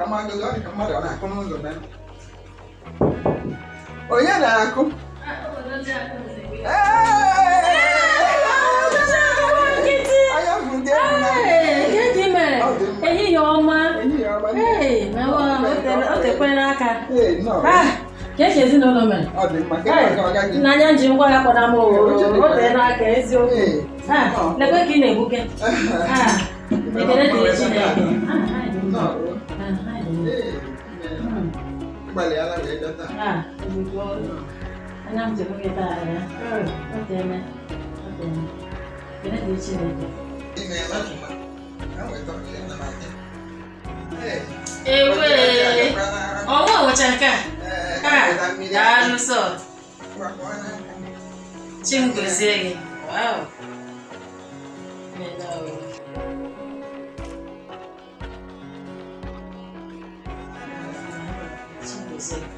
Ka mmadụ ọ dị ka mmadụ ọ na-akụ n'ụzọ be m. Onye na-akụ? Anya bụ ndị egwu na Ọ dị mma. Ehihie ọma. Ehihie ọma. Ee, na o tekwere aka. Ee, nnọọ. Ah, ka esi ezinụlọ mere. Ọ dị mma. Kedu maka ọga gị? N'anya nji ngwa ya kwara m Ee, uche o dịkwa ya. tere aka eziokwu. Ee, Ah, nnọọ. lekwe ka ị na-egbuke. Ah, ekele dịrị Chineke. Ah, anyị dị mma. Nnọọ. Ah, anyị dị mma. Ee, ịgbalịala wee bịa taa. Ah, ezigbo anya m ji hụ gị taa ya. O teele. O teele. Ekele dịrị Chineke. Imeela. Ka m weta ọjị, ana m abịa. Ee, Ewe, ọnwa nwụcha nke a. Ee, ka m Ah, weta mmiri. daalụ sọ. Ngwa, kpọọ n'aka. Chi m gozie gị. Wow. Imeela o. Chi m gozie gị.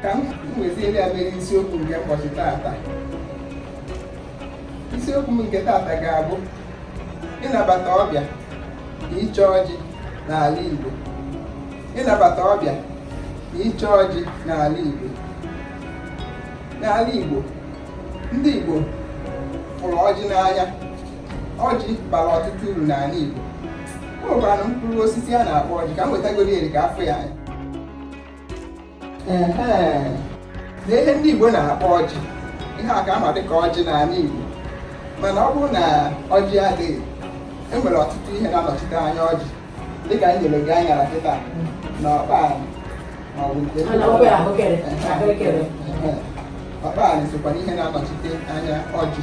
Ka m weziere ya mere isiokwu nke ụbọchị taata. Isiokwu m nke taata ga-abụ ịnabata ọbịa na iche ọjị n'ala Igbo. Ịnabata ọbịa na iche ọjị n'ala Igbo. N'ala Igbo, ndị Igbo hụrụ ọjị n'anya. Ọjị bara ọtụtụ uru n'ala Igbo. O nwekwara mkpụrụ osisi a na-akpọ ọjị ka m wetagoro ya ka afọ ya anya. Ehe. Na ihe ndị Igbo na-akpọ ọjị, ihe a ka ama dịka ọjị n'ala Igbo, mana ọ bụrụ na ọjị adịghị, e nwere ọtụtụ ihe na-anọchite anya ọjị, dịka m nyere gị anyara kịta na ọkpa anyị ma ọ bụ nke ndị A na-akpọ ya ahụekere, ahụekere. Ehe. Ọkpa anyị sokwa n'ihe na-anọchite anya ọjị.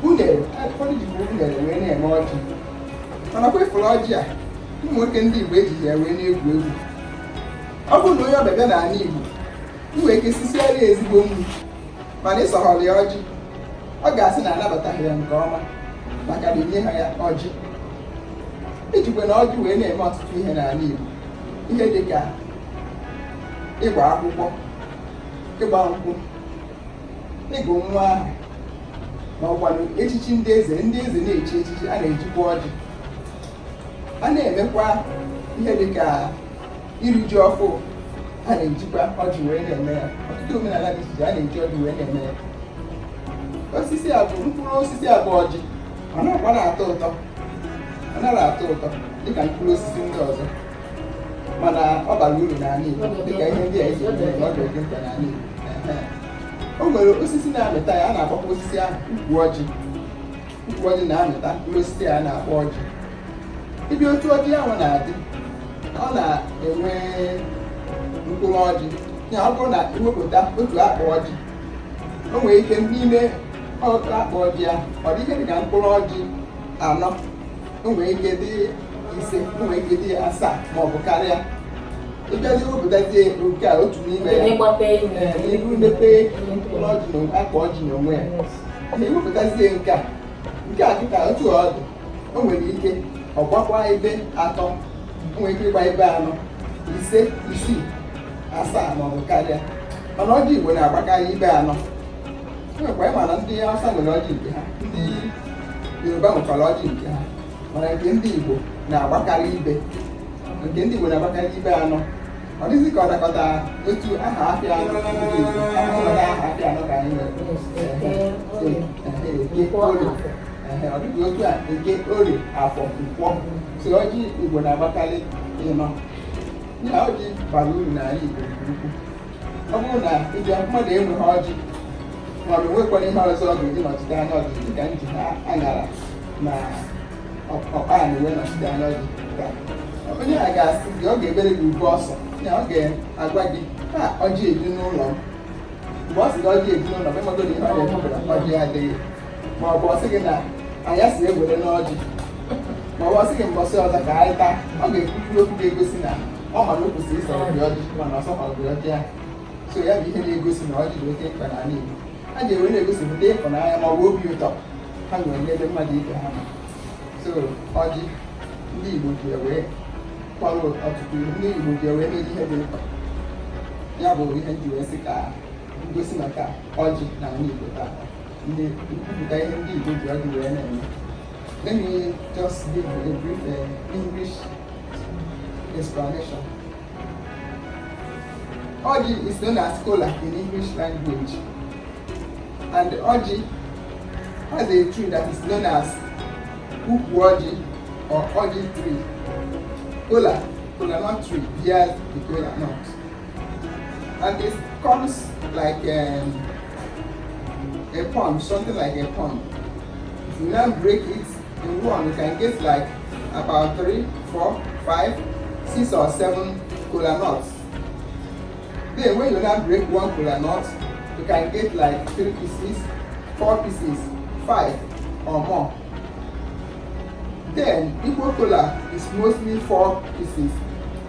Unere, ụfọdụ jikwa unere wee na-eme ọjị, mana kwa ịfụrụ ọjị a, ụmụ nwoke ndị Igbo ejighị ya wee na-egwu egwu. Ọ bụrụ na onye ọbịa bịa n'ala Igbo, i nwere ike sisiara ya ezigbo nri, mana ị sọghọrọ ya ọjị, ọ ga-asị na anabataghị ya nke ọma maka na inye ha ya ọjị. Ejikwa na ọjị wee na-eme ọtụtụ ihe n'ala Igbo, ihe dị ka ịgba akwụkwọ, ịgba nkwụ, ịgụ nwa ahụ, ma ọ kwanụ echichi ndị eze. Ndị eze na-echi echichi, a na-ejikwa ọjị. A na-emekwa ihe dị ka iri ji ọfụ, a na-ejikwa ọjị wee na-eme ya. Ọtụtụ omenala dị iche iche a na-eji ọjị wee na-eme ya. Osisi a bụ mkpụrụ osisi a bụ ọjị, ọ nakwa na-atọ ụtọ. Ọ naghị atọ ụtọ dịka mkpụrụ osisi ndị ọzọ, mana ọ bara uru n'ala Igbo dịka ihe ndị a eji eme ya, ọ dị oke mkpa n'ala Igbo. Ehe. O nwere osisi na-amịta ya, a na-akpọkwa osisi ahụ ukwu ọjị. Ukwu ọjị na-amịta mkpụrụ osisi a na-akpọ ọjị. Ịbịa otu ọjị ahụ na-adị, ọ na-enwe mkpụrụ ọjị ya. Ọ bụrụ na iwepụta otu akpa ọjị, o nwere ike n'ime otu akpa ọjị ahụ, ọ dị ihe dịka mkpụrụ ọjị anọ, o nwere ike dị ise, o nwere ike dị asaa ma ọ bụ karịa. Ịbịazi wepụtazie nke a otu n'ime ya. Ịgbape ime. Ee, n'ihu mepee mkpụrụ ọjị na akpa ọjị n'onwe ya, na iwepụtazie nke a, nke a kịta otu ọ dị, o nwere ike ọ gbakwa ebe atọ, o nwere ike ịgba ebe anọ, ise, isii, asaa ma ọ bụ karịa. Mana ọjị Igbo na-agbakarị ibe anọ. Nwekwa ịma na ndị Hausa nwere ọjị nke ha, ndị Yoruba nwekwara ọjị nke ha, mana nke ndị Igbo na-agbakarị ibe, nke ndị Igbo na-agbakarị ibe anọ. Ọ dịzị ka ọ dakọta otu aha afịa anọ ndị Igbo, aha afịa anọ ka anyị nwere. Eke, orie. Ehe, ọ dịghị otu a, eke, orie, afọ, nkwọ. So ọjị Igbo na-agbakarị ịnọ ya. Ọjị bara uru n'ala Igbo nke ukwuu. Ọ bụrụ na ịbịa mmadụ enweghị ọjị ma ọ bụ enwekwana ihe ọzọ ọ ga-eji nọchite anya ọjị, dịka nji ha aṅara na ọkpa na wee nọchite anya ọjị, ka onye a ga-asị gị, ọ ga-ebere gị ube ọsọ ya, ọ ga-agwa gị ha ọjị eju n'ụlọ m. Mgbe ọ sị gị ọjị eju n'ụlọ m, ịmago na ihe ọ na-ekwupụta ọjị adịghị. Ma ọ bụ ọ sị gị na anya si ewere n'ọjị, ma ọ bụ ọ sị gị mbọsị ọzọ ka anyị taa, ọ ga-ekwuriri okwu ga-egosi na ọ ma na o kwesịrị ịsọrọ gị ọjị, mana ọ sọkọrọ gị ọjị ahụ. So ya bụ ihe na-egosi na ọjị dị oke mkpa n'ala Igbo. A ga-enwe na-egosipụta ịhụnanya ma ọ bụ obi ụtọ ha nwere n'ebe mmadụ ibe ha nọ. So ọjị ndị Igbo ji wee kpọrọ ọtụtụ ihe, ndị Igbo ji wee mee ihe dị mkpa. Ya bụ ihe m ji wee sị ka ngosi maka ọjị n'ala Igbo taa. Na-ekwupụta ihe ndị Igbo ji ọjị wee na-eme. Let me just give a brief English explanation. Ọjị is known as kola in English language, and ọjị has a tree that is known as ukwu ọjị or ọjị tree. Kola, kola nut tree bears the kola nut, and it comes like a pond, something like a pond. If you now break it in one, you can get like about three, four, five, six or seven kola nuts. Then when you now break one kola nut, you can get like three pieces, four pieces, five or more. Then Igbo kola is mostly four pieces,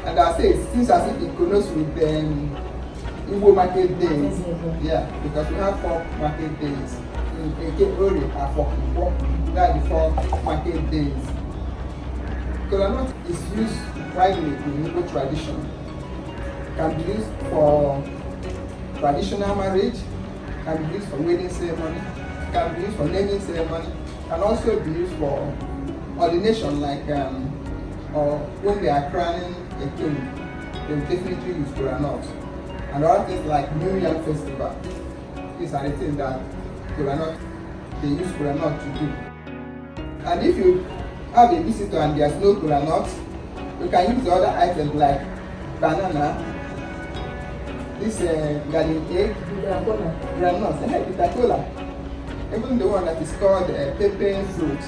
and I say it seems as if it connotes with Igbo market days. Yeah, because we have four market days. In Eke, Orie, Afọ, Nkwọ, that are the four market days. Kola nut is used widely in Igbo tradition. Can be used for traditional marriage, can be used for wedding ceremony, can be used for naming ceremony, can also be used for ordination, like or when they are crowning a king, they will definitely use kola nut. And other things like New Yam Festival. These are the things that kola nut, they use kola nut to do. And if you have a visitor and there's no kola nut, you can use the other items like banana, this garden egg, groundnut, bitter kola, even the one that is called pepper fruit,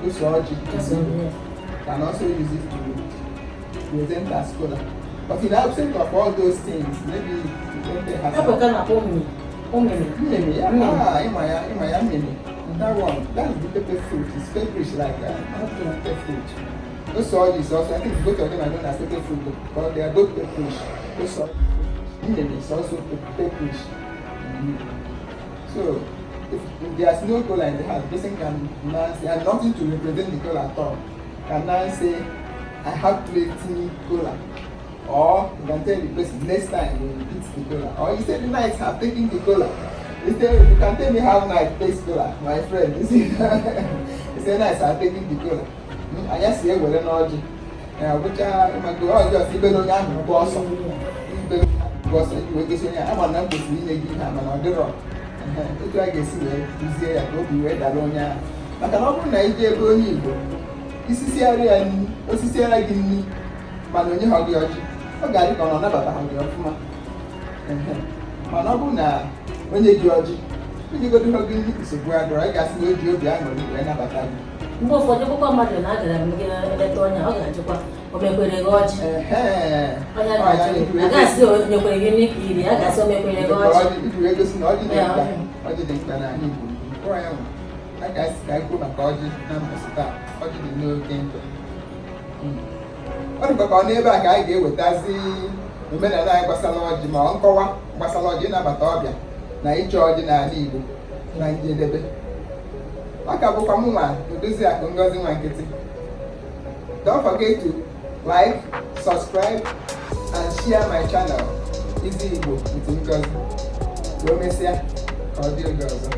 ose ọjị, can also use it to present as kola. But in absence of all those things, maybe the has Ọ bụ ka na-akpọ ụmụ ụmịmị. Mmimi, yeah. Mmimi. Ah, ịma ya, ịma ya, mmimi. That one, that's the pepper fruit. It's pepperish like pepper fruit. Ose ọjị is also, I think both of them are known as pepper fruit because they are both pepperish. Ose ọjị, mmimi is also pepperish. So, if there's no kola in the house, the person can now say, and nothing to represent the kola at all, can now say, "I have plenty kola." Or you can tell the person, "Next time we will eat the kola." Or you say the nights have taken the kola. You say, "You can tell me how night takes kola, my friend." You see, you say nights are taking the kola. Anyị si ewere n'ọjị. Ọ bụcha ịmago ọjọọ si ibere onye ahụ bụ ọsọ. Ibere onye ahụ bụ ọsọ iji wee gosi onye ahụ ama na m kwesịrị inye gị ihe a mana ọ dịrọ. Ehe, otu a ga-esi wee kụzie ya ka obi wee dara onye ahụ. Maka na ọ bụrụ na ije ebe onye Igbo isisiara ya nri, osisiara gị nri mana onye ha gị ọjị, ọ ga-adị ka ọ na-anabata ha gị ọfụma. Ehe. Mana ọ bụrụ na onye gị ọjị onyegodo ha gị nri, nsogbu adịrọ, ị ga-asị na o ji obi aṅụrị wee nabata gị. Mgbe ụfọdụ akwụkwọ mmadụ na agara m gị eleta onye, ọ ga-ajụkwa o mekwere gị ọjị. Ehe. Onye Ọ ya ga-ajụ na-ekwu a ga-asị o nyekwere gị nri ka iri, a ga-asị o mekwere gị ọjị. Ọjị iji wee gosi na ọjị dị Ya, mkpa. ọjị. Ọjị dị mkpa n'ala Igbo. Ọ ya nwe a ga-asị ka anyị kwuo maka ọjị na mbọsị taa. Ọjị dị n'oke mkpa. Ọ dịkwa ka ọ n'ebe a ka anyị ga-ewetazi omenala anyị gbasara ọjị, ma ọ nkọwa gbasara ọjị, ịnabata ọbịa na ịchọ ọjị n'ala Igbo na njedebe. Ọ ka bụkwa mụ nwa, Odoziakụ Ngozi Nwa Nkịtị. Don't forget to like, subscribe and share my channel, Easy Igbo with Ngozi. Ka o mesịa, ka ọ dị oge ọzọ.